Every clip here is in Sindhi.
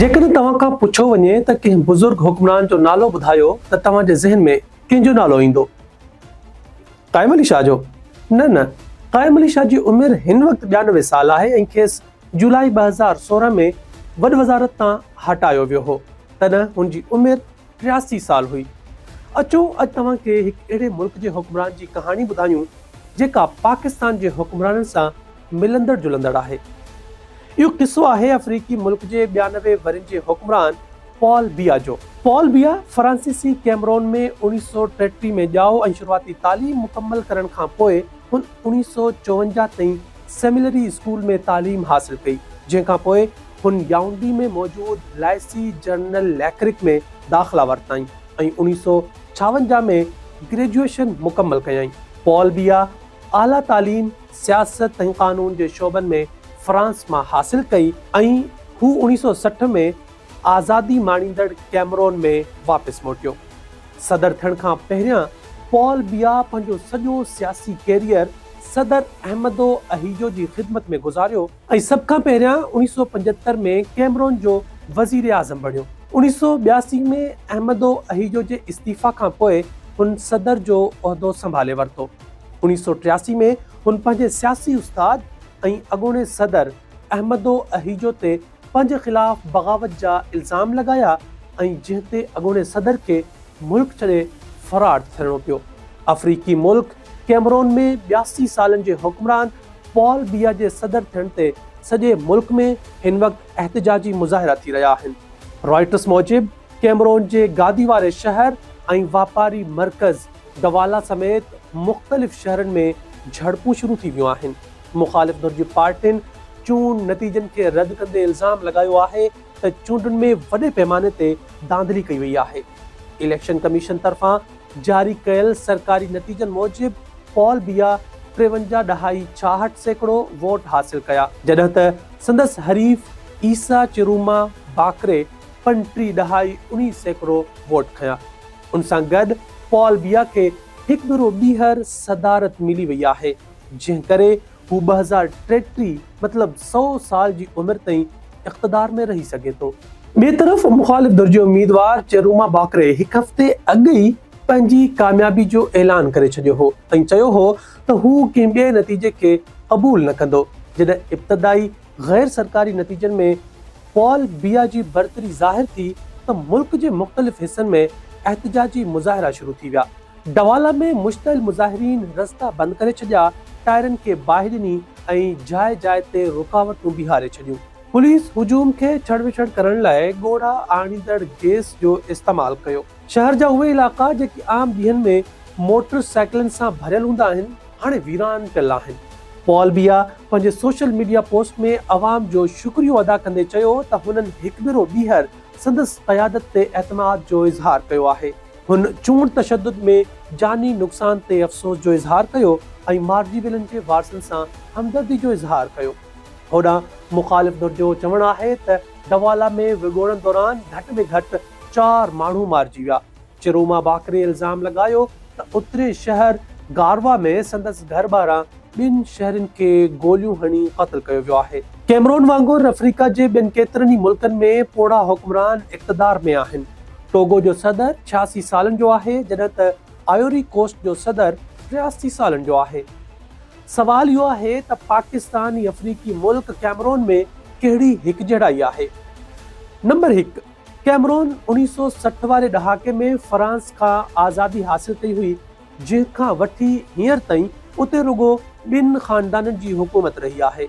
جيڪڏهن توهان کان پڇيو وڃي ته ڪنهن بزرگ حڪمران جو نالو ٻڌايو ته توهان جي ذهن ۾ ڪنهن جو نالو ايندو؟ قائم علي شاهه جو؟ نه نه، قائم علي شاهه جي عمر هن وقت 92 سال آهي ۽ کيس جولاء 2016 ۾ وڏ وزارت تان هٽايو ويو هو، تڏهن هن جي عمر 83 سال هئي. اچو اڄ توهان کي هڪ اهڙي ملڪ جي حڪمران جي ڪهاڻي ٻڌايون جيڪا پاڪستان جي حڪمرانن سان ملندڙ جلندڙ آهي. اهو قصو آهي آفريقي ملڪ جي 92 ورهين جي حڪمران پال بيا جو. پال بيا فرانسيسي ڪيمرون ۾ 1933 ۾ ڄائو ۽ شروعاتي تعليم مڪمل ڪرڻ کان پوء هن 1954 تائين سيمينري اسڪول ۾ تعليم حاصل ڪئي، جنهن کان پوء هن يائونڊي ۾ موجود لائسي جنرل ليڪرڪ ۾ داخلا ورتائين ۽ 1956 ۾ گريجوئيشن مڪمل ڪيائين. پال بيا اعليٰ تعليم سياست ۽ قانون جي شعبن ۾ فرانس مان حاصل ڪئي ۽ هو 1960 ۾ آزادي ماڻيندڙ ڪيمرون ۾ واپس موٽيو. صدر ٿيڻ کان پهريان پال بيا پنهنجو سڄو سياسي ڪيريئر صدر احمدو اهيجو جي خدمت ۾ گذاريو ۽ سڀ کان پهريان 1975 ۾ ڪيمرون جو وزيراعظم بڻيو. 1982 ۾ احمدو اهيجو جي استعيفيٰ کان پوء هن صدر جو عهدو سنڀالي ورتو. 1983 ۾ هن پنهنجي سياسي استاد ۽ اڳوڻي صدر احمدو اهيجو تي پنهنجي خلاف بغاوت جا الزام لڳايا ۽ جنهن تي اڳوڻي صدر کي ملڪ ڇڏي فرار ٿيڻو پيو. آفريقي ملڪ ڪيمرون ۾ 82 سالن جي حڪمران پال بيا جي صدر ٿيڻ تي سڄي ملڪ ۾ هن وقت احتجاجي مظاهرا ٿي رهيا آهن. رائٽرز موجب ڪيمرون جي گادي واري شهر ۽ واپاري مرڪز ڊوالا سميت مختلف شهرن ۾ جهڙپون شروع ٿي ويون آهن. مخالف ڌر جي پارٽين چونڊ نتيجن کي رد ڪندي الزام لڳايو آهي ته چونڊن ۾ وڏي پيماني تي ڌانڌلي ڪئي وئي آهي. اليڪشن ڪميشن طرفان جاري ڪيل سرڪاري نتيجن موجب پال بيا 53.66% ووٽ حاصل ڪيا، جڏهن ته سندس حريف عيسيٰ چروما باڪري 35.19% ووٽ کنيا. ان سان گڏ پال بيا کي هڪ ڀيرو ٻيهر صدارت ملي وئي آهي، جنهن ڪري هو 2033 مطلب 100 سال جي عمر تائين اقتدار ۾ رهي سگهي ٿو. ٻئي طرف مخالف ڌر جي اميدوار چيروما باڪري هڪ هفتي اڳ ئي پنهنجي ڪاميابي جو اعلان ڪري ڇڏيو هو ۽ چيو هو ته هو ڪنهن ٻئي نتيجي کي قبول نه ڪندو، جڏهن ابتدائي غير سرڪاري نتيجن ۾ پال بيا جي برتري ظاهر ٿي ته ملڪ جي مختلف حصن ۾ احتجاجي مظاهرا شروع ٿي ويا. ڊوالا ۾ مشتعل مظاهرين رستا بند ڪري ڇڏيا، ٽائرن کي باهه ڏني ۽ جاء جاء تي رڪاوٽون بيهاري ڇڏيون. پوليس هجوم کي ڇڙ وڇڙ ڪرڻ لاء ڳوڙها آڻيندڙ گيس جو استعمال ڪيو. شهر جا اهي علائقا جيڪي عام ڏينهن ۾ موٽر سائيڪلن سان ڀريل هوندا آهن، هاڻي ويران پيل آهن. پال بيا پنهنجي سوشل ميڊيا پوسٽ ۾ عوام جو شڪريو ادا ڪندي چيو ته هنن هڪ ڀيرو ٻيهر سندس قيادت تي اعتماد جو اظهار ڪيو آهي. هن چونڊ تشدد ۾ جاني نقصان تي افسوس جو اظهار ڪيو ۽ مارجي ويلن جي وارثن سان همدردي جو اظهار ڪيو. هوڏانهن مخالف ڌر جو چوڻ آهي ته ڊوالا ۾ وڳوڙن دوران گهٽ ۾ گهٽ چار ماڻهو مارجي ويا. چروما باڪري الزام لڳايو ته اترين شهر گاروا ۾ سندس گهر ٻاهران ٻن شهرين کي گوليون هڻي قتل ڪيو ويو آهي. ڪيمرون وانگر آفريڪا جي ٻين ڪيترن ئي ملڪن ۾ پوڙها حڪمران اقتدار ۾ آهن. ٽوگو جو صدر 86 سالن جو آهي جڏهن ته آئيوري ڪوسٽ جو صدر 83 سالن جو آهي. سوال اهو آهي ته پاڪستان ۽ آفريقي ملڪ ڪيمرون ۾ ڪهڙي هڪجهڙائي آهي؟ نمبر هڪ، ڪيمرون 1960 واري ڏهاڪي ۾ فرانس کان آزادي حاصل ڪئي هئي، جنهن کان وٺي هينئر تائين اتي رڳو ٻن خاندانن جي حڪومت رهي آهي.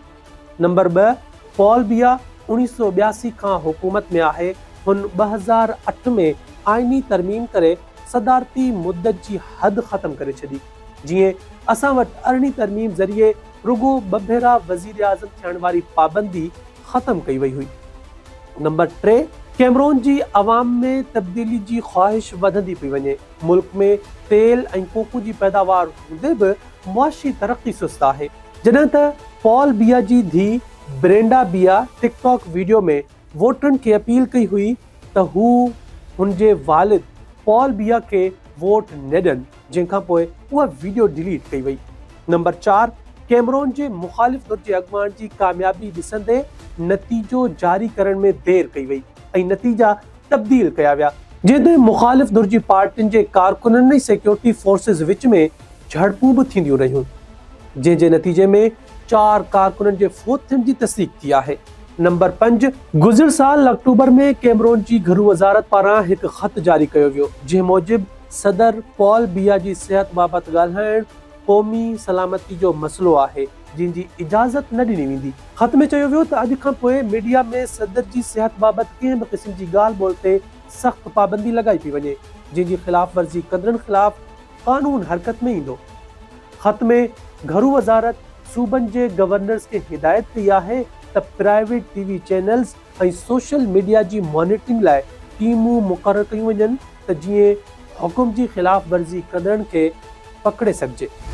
نمبر ٻه، پال بيا 1982 کان حڪومت ۾ آهي، هن 2008 ۾ آئيني ترميم ڪري صدارتي مدت جي حد ختم ڪري ڇڏي، جيئن اسان وٽ ارڙهين ترميم ذريعي رڳو ٻه ڀيرا وزيراعظم ٿيڻ واري پابندي ختم ڪئي وئي هئي. نمبر ٽي، ڪيمرون جي عوام ۾ تبديلي جي خواهش وڌندي پئي وڃي. ملڪ ۾ تيل ۽ ڪوڪو جي پيداوار هوندي به معاشي ترقي سست آهي. جڏهن ته پال بيا جي ڌيء برينڊا بيا ٽڪ ٽاڪ وڊيو ۾ ووٽرن کي اپيل ڪئي هئي ته هو هن جي والد پال بيا کي ووٽ نه ڏين. جنهن کان پوء اها وڊيو ڊليٽ ڪئي وئي. نمبر چار، ڪيمرون جي مخالف ڌر جي اڳواڻ جي ڪاميابي ڏسندي نتيجو جاري ڪرڻ ۾ دير ڪئي وئي. ۽ نتيجا تبديل ڪيا ويا، جنهن تي مخالف ڌر جي پارٽين جي ڪارڪنن ۽ سيڪيورٽي فورسز وچ ۾ جهڙپون به ٿينديون رهيون، جنهن جي نتيجي ۾ چار ڪارڪنن جي فوت ٿيڻ جي تصديق ٿي آهي. نمبر پنج، گذريل سال آڪٽوبر ۾ ڪيمرون جي گهرو وزارت پاران هڪ خط جاري ڪيو ويو، جنهن موجب صدر پال بيا جي صحت بابت ڳالهائڻ قومي سلامتي جو مسئلو آهي، جنهن جي اجازت نه ڏني ويندي. خط ۾ چيو ويو ته اڄ کان پوء ميڊيا ۾ صدر جي صحت بابت ڪنهن به قسم جي ڳالهه ٻولهه تي سخت پابندي لڳائي پئي وڃي، جنهن جي خلاف ورزي ڪندڙن خلاف قانون حرڪت ۾ ايندو. خط ۾ گهرو وزارت صوبن جي گورنرز کي هدايت ڪئي آهي ته private T V channels ۽ social media جي مانيٽرنگ لاء ٽيمون مقرر ڪيون وڃن ته جيئن حڪم جي خلاف ورزي ڪندڙن کي پڪڙي سگهجي.